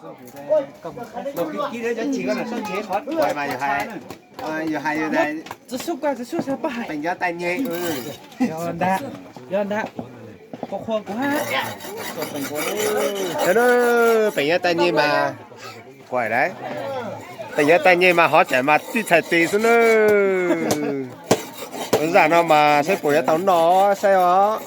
Mas yog hais, yog hais, peem cov tais nyeg, yog ntag, yog ntag, qhuas qhuas kuv hab. Peem cov tais nyeg mas, kuv hais, peem cov tais nyeg mas hov tseem mas tij txhais tes xwb na. Zaj no mas saib puas yuav tau noj saib os.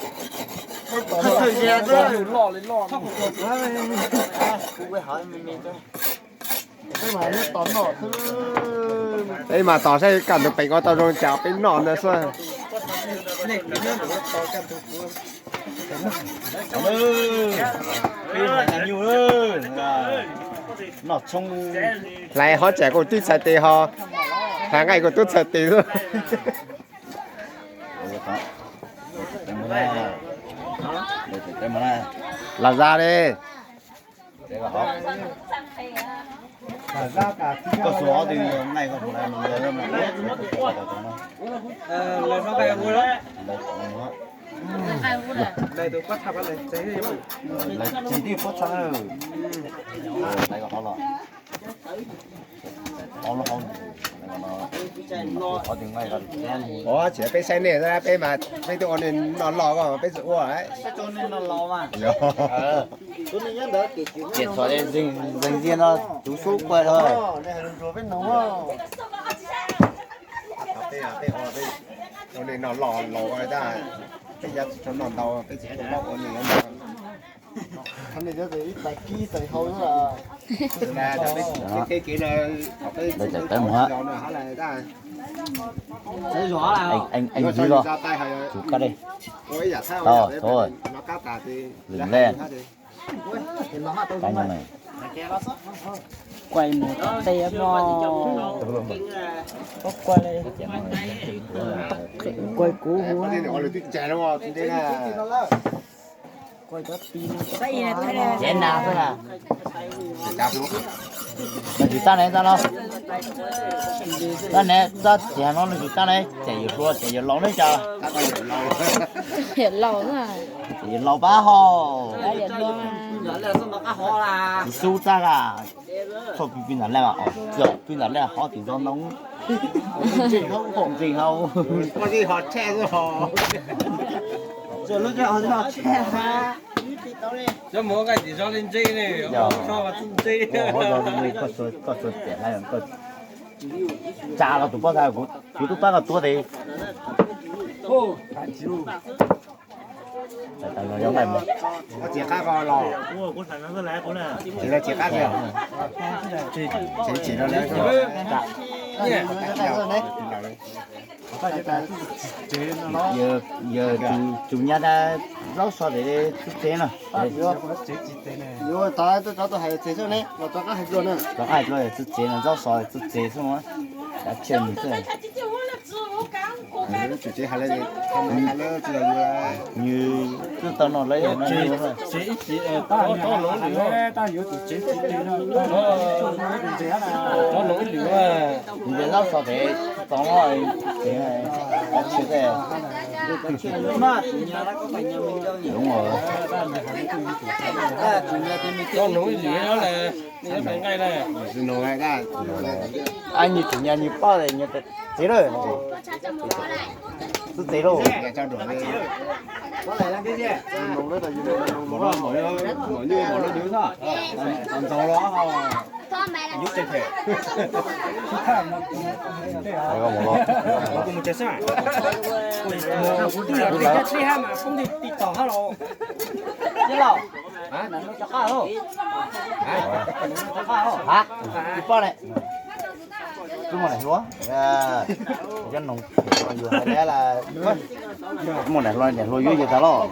Peb mas tos saib kaj ntug peem ua tau zoo cas peb noj ntawd xwb. Hlais hov tseem kuj tij txhais tes ho, hlais nqaij kuj tub txhais tes xwb. Los zaj li. Ua tsis peb saib nej, peb mas peb twb ua nej noj los ko peb tsis ua. Tias txhua zeeg ziag no tus sub quaj lawm. Ua nej noj los los ua tas, peb yav tsis tau noj ntau peb tsis tau ua nej noj. Ib tais kib tais hau xwb. Peb tawm peb mus hab. Eej zib los, tus koj dej, tau, tau, lwm lej. Kuai mus tej no, kuai, kuai kuv. Kuai cov tis no. Nws tsis txaj ne, txaj no, txaj ne, txaj tiag no nws tsis txaj ne, ces yus hluas ces yus laus ne cas. Yus laus na. Ces yus laus pab hau. Tus sub txaj a, txhob pw pw ntawm laj os, pw ntawm laj hov tim zov ntoo. Ntseeg hau, ntseeg hau. Cov mus nqaij tim zov li ntse ne, so txuj ntse. Koj txhua tiam hais, tsa los tus pob txha kuv, kuv tub pab koj tuav tes. Tsis qab ko los, tsis qab, tsis tsis no. Yawg tus nyab dab zaub so tes txuj tsev no. Yuav tau rov hais tsev xwb ne, los rov qab hais dlua na. Rov qab hais dlua txuj tsev no, zaub so txuj tsev xwb no. Kav tsij mus xwb. Nws twb tau noj lawm no. Nws zaub so tes tau no, kav tsij. Nws tus nyab nws poj tsev lawm. Txuj tsev lauj. Ha, tus poj ne, twb muaj daim hluas, cov noog yus hais tias twb muaj daim hluas, daim hluas yuav yus tas los.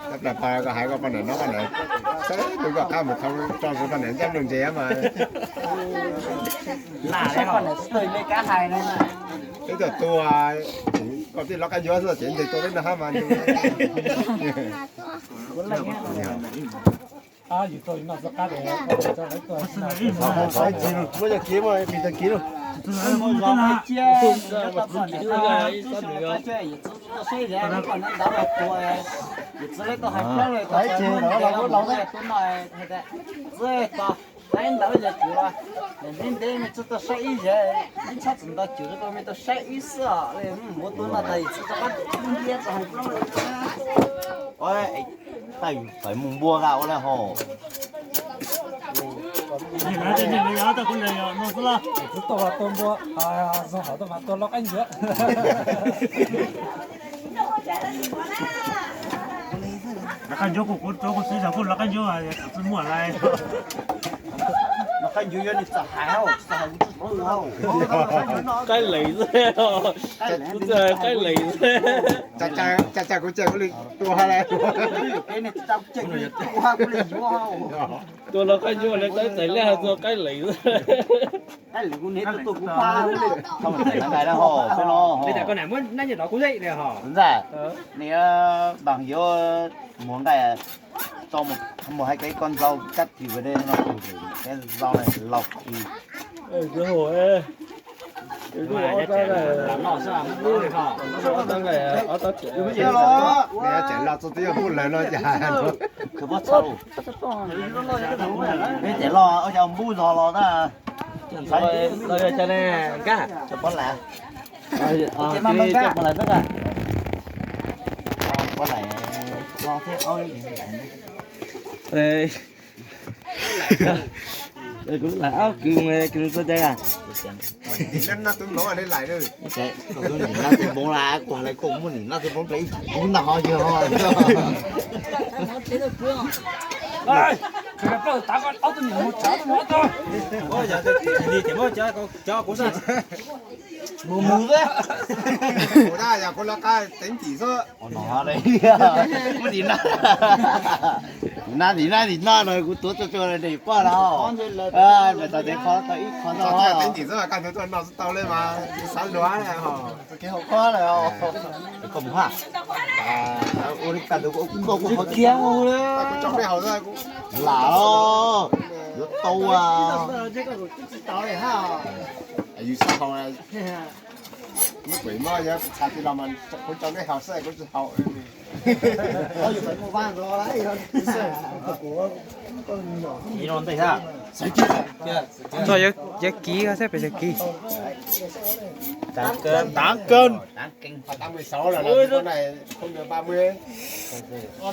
Tab plas pog koj hais koj poj niam no, poj niam txhawb tus koj qab mus thau tso tus poj niam ncaj nrooj ntses mas. Peb tuaj tua, koj tij laug qab yuav xwb ces ntes tua peb noj hab mas. Yus tau noj txoj qab, muab cov kiv, muab cov kiv lauj. Cia, txi ntawd los tuaj, txi ntawd los tuaj, txi ntawd los tuaj, txi ntawd los tuaj, ntev ntev me tsis tau saib ib zaug, ib txhob txwm nto cwm rau me tau saib ib xwb os. Muab tub noj tas yus txi rov qab tus tub ntiab rau hauv plaub. Tab yus tawm mus npua nqa ua li hos. Tub tuaj tua npua, zoo hom tuaj mas tua loj qaib ncuav. Lawv qaib ncuav kuj kuv rau kuv xwb, yog kuj lawv qaib ncuav txawm tsis muaj lawm. Lawv qaib ncuav yuav li txawm hais hauj, txawm hais kuv tsis tau hauj. Qaib lees xwb, kuv txawm qaib lees xwb. Cas cas kuv ces kuv li tua ha lawm. Tua lawv qaib ncuav lawv txawm txais liaj tua qaib lees xwb. Li cas koj nam muab nab nyiaj rov kuv li hos. Ntxawm, nws npam yuav muag nqaij tso mus hais kev koj ntxau kab tis vas dej no tus tus kev ntxau lauj kis. Tseem los txog twb yog muaj lawv no cas. Peb tseem los ua cas npub zog los na. Los yog cas ne nkaj? Cov pov lam, cov pov lam xwb a. Pov lam los thiab ob. Kuv lam ob kwv mus kwv txog cas a? Nim no tus npoo li lais, nim no tus npoo la kuv hais lawv kuj muaj nim no tus npoo rau ib tug noj ho yog ho. Mus mus xwb. Kuv na yog kuv lawv qab teev tim xwb. Muaj nim no, nim no nim no no kuv tuav tsuag tsuag daim poj no. Mas txog tsev qhov tau ib qho no. Teev tim xwb, kaj ntug tuaj noj xwb tau li mas xav luag. Kev haus koj lawm. Koj mus ha. Ua li kaj ntug kuv qhov kiag mus li. Lam los yuav tau. Yus xav haus, muab pem moj yog txhais tis los mas kuv cov nej haus xwb kuv tsis haus. Txog yog kiv thiab pes tsawg kiv. Taav kawg. Taav kawg.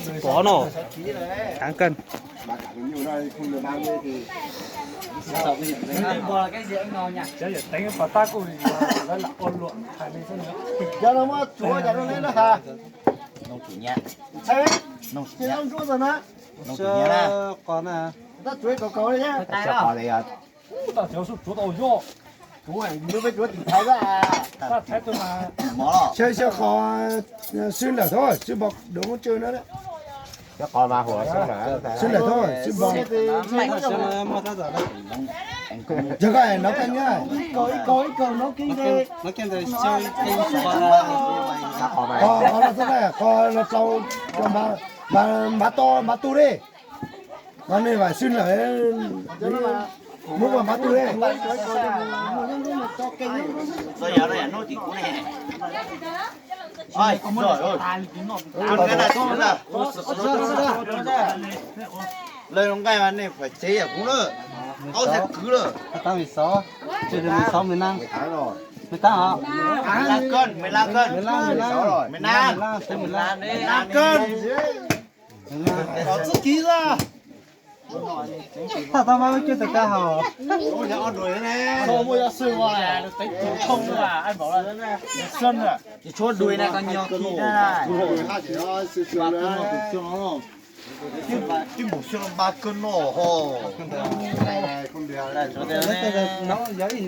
Tsis pom no. Taav kawg. Cov yawm teev pas tab kuj lam ua luam hais li xwb. Cov no muab tsuav cas rau neb na has. Ntxhee, ntsuab ntxawg na. Qos na. Tab tsuav kaus kaus li. Tab cov xub tsuav tau yog. Tsuav, peb tsuav tim thaiv, xyaw xyaw qos, swb lawm thov swb npog dua muab tsw na. Swb lawm thov swb npog. Yog koj nov koj nyob, ib kaug ib kaug nov kiag. Qos los xwb, qos los tau, mas npav to npav tu li. Mas nej vam swb lawm, muab ua npav tu li. Lawv zoo nqaij mas nej pom tsev yam kuv lawm, aub thiab kwv lawm. Mười sáu, mười lăm cân, mười lăm cân. Mười lăm, mười lăm. Mười lăm, mười lăm, mười lăm. Mười lăm cân. Kom txuj kiv xwb. Thaj tau mas coj tawm tag hos. Ces tshuav dui na koj nyog kiv na. Twb npaum xyoo no npab kawg no ho. Twb npaum no xwb ne.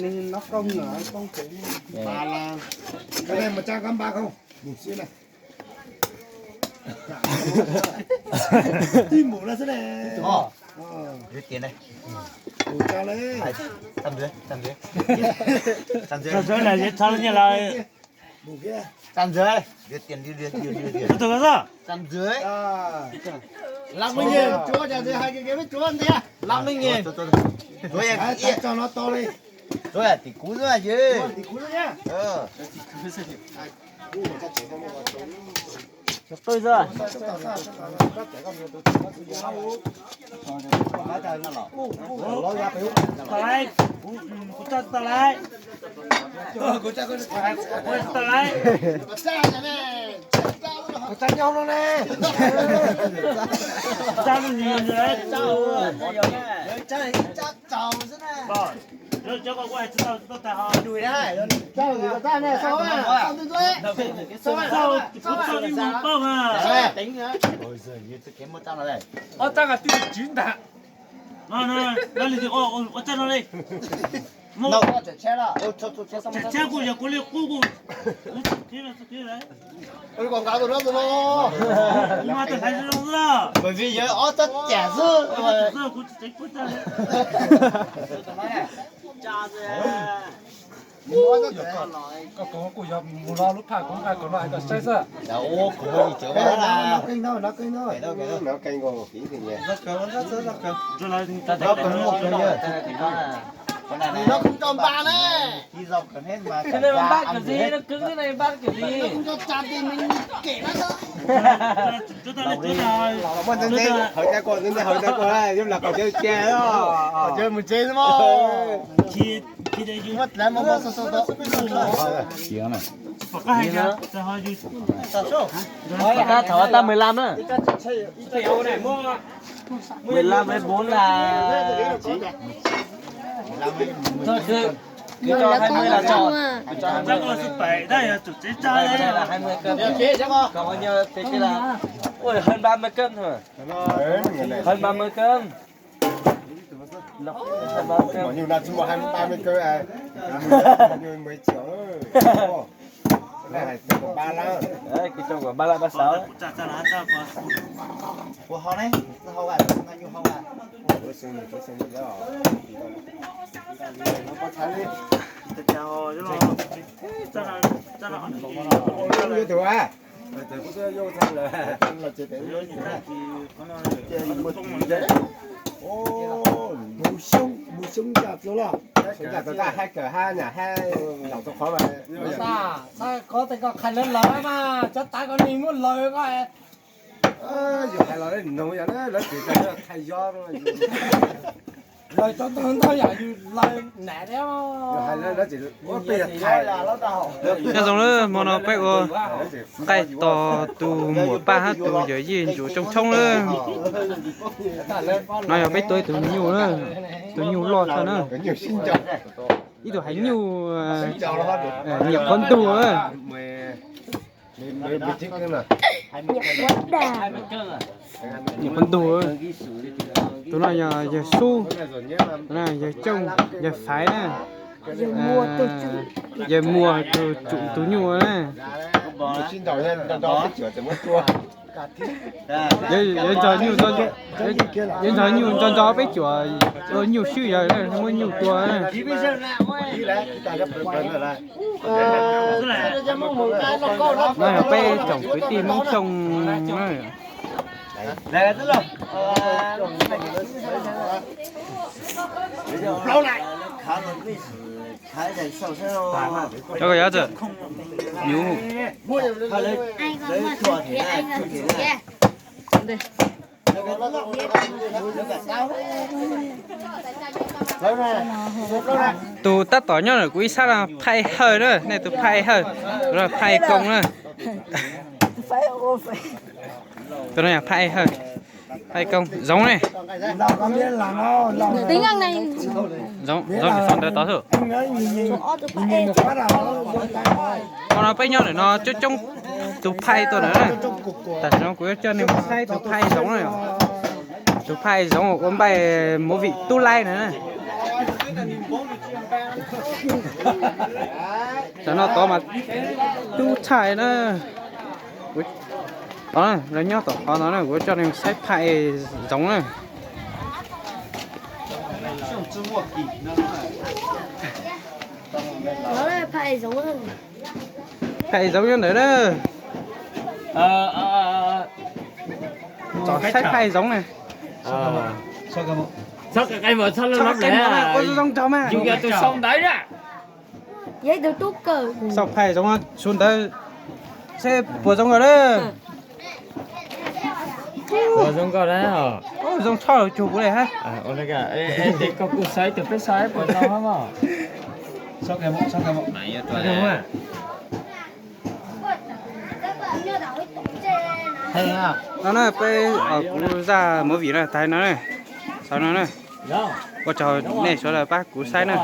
Sawv daws tso nyiaj lawm. Tsa ntxwv. Tsa ntxwv. Lab me nyuam tsuav, tsa ntxwv hais kiag kiag peb tsuav ntxiv. Lab me nyuam. Tsuav yam tim kuv xwb yog. Tim kuv xwb. Tau lawm, kuv tso tau lawm. Kuv tso tau lawm. Kuv tsa nyob no ne. Tsa lub nyuag ntawd. Kuv tso li mus pauj na. Ob tag twb tsiv ntag. Ua tsaug no li. Tshaib kuj yog kuv li qub kuj. Kuv mas tus hlais zoo zoo xwb. Kuv tsis tseev kuj tag. Koj kuj yog mus lo lub phaj kuv nqa kom no es koj saib xwb. Hawv cai kuj, hawv cai kuj, yog lam kom cai cai os. Mus tsev xwb mas. Muab dlav mos mos xo xo tau. Pom qab hais tias, pom qab thaum tab mười lăm na. Mười lăm với bốn là chín. Kwv tso hai mươi là cho. Kwv tso hai mươi là cho. Còn bao nhiêu thế kia là, ui, hơn ba mươi cân thôi. Hơn ba mươi cân. Hơn ba mươi cân. Mỏ nhu na chứ một hai ba mươi cơ à. Mỏ nhu mười triệu. Cái này hai trăm ba lăm. Đấy, cái trong của ba lăm ba sáu. Ua hau ne, hau a, nqa nyuj hau a. Ua xwb, ua xwb, ua xwb. Ua tus a. Mus xyoob, mus xyoob ncaj tuaj los. Ncaj tuaj tag, hab kawm hab nyam hab laus tau qhov mas. Tag, tag kov tes koj qhais lawv lawv mas, cov tav koj nig muab lawv koj. Yus hais los nug yog lawv tsis tau thaj yob. Lawv tau tag ntau yam yus lawv nam thiab. Nyob zoo lawm, hmo no peb ua nqaij tos tus muam Paj hab tus yawm yij Ntsuag Tsooj Tshoob lawm. No yog peb tua ib tug nyuj na, tus nyuj loj tshaj na. Ib tug haiv nyuj nyiam qhuav ntug na. Nyiam qhuav ntug. Tus no yog yawg Sub, tus no yawg Cooj, yawg Faiv na. Yawg Muas tus tsum tus nyuj na. Yuav nrog nyuj, yuav nrog nyuj nco nco peb cuam ua nyuj swb yog muaj nyuj tua na. No yog peb tsoom kwv tij Hmoob Xyooj na. Cov ko yog txawm nyuj. Tus tab tom nyob ntawm kuv ib sab no Phaij Hawj na, nej tus Phaij Hawj, Phaij Kooj na. Tus no yog Phaij Hawj, Phaij Kooj, Zoov ne. Zoov, Zoov tso ntawv tod xwb. Hmo no peb nyob ntawm no coob coob tus Phaij tuaj ntawm na. Tam sim no kuv yuav coj nej mus saib tus Phaij Zoov na. Tus Phaij Zoov ua npaij movie Tub Laib na. Tam no tod mas tub txhais na. Lawv nyob tom qhov no na, kuv coj nej saib Phaij Zoov na. Phais zoov nyob ntawd na. Tsom saib phais zoov na. Txhob qia qe mus, txhob lub lab lawm. Yus yog tus sau ntawv na. Sau phais zoov su ntawd seb puas zoo nkauj na. Puas zoo nkauj na? Zoo tshaj cug kuv li hab. Koj kuj sau ib tug peb saib puas zoo hab mog. No na peb, kuv zaj movie no tas no na, xav no na. Ua tsaug nej sawv daws pab kuv saib na.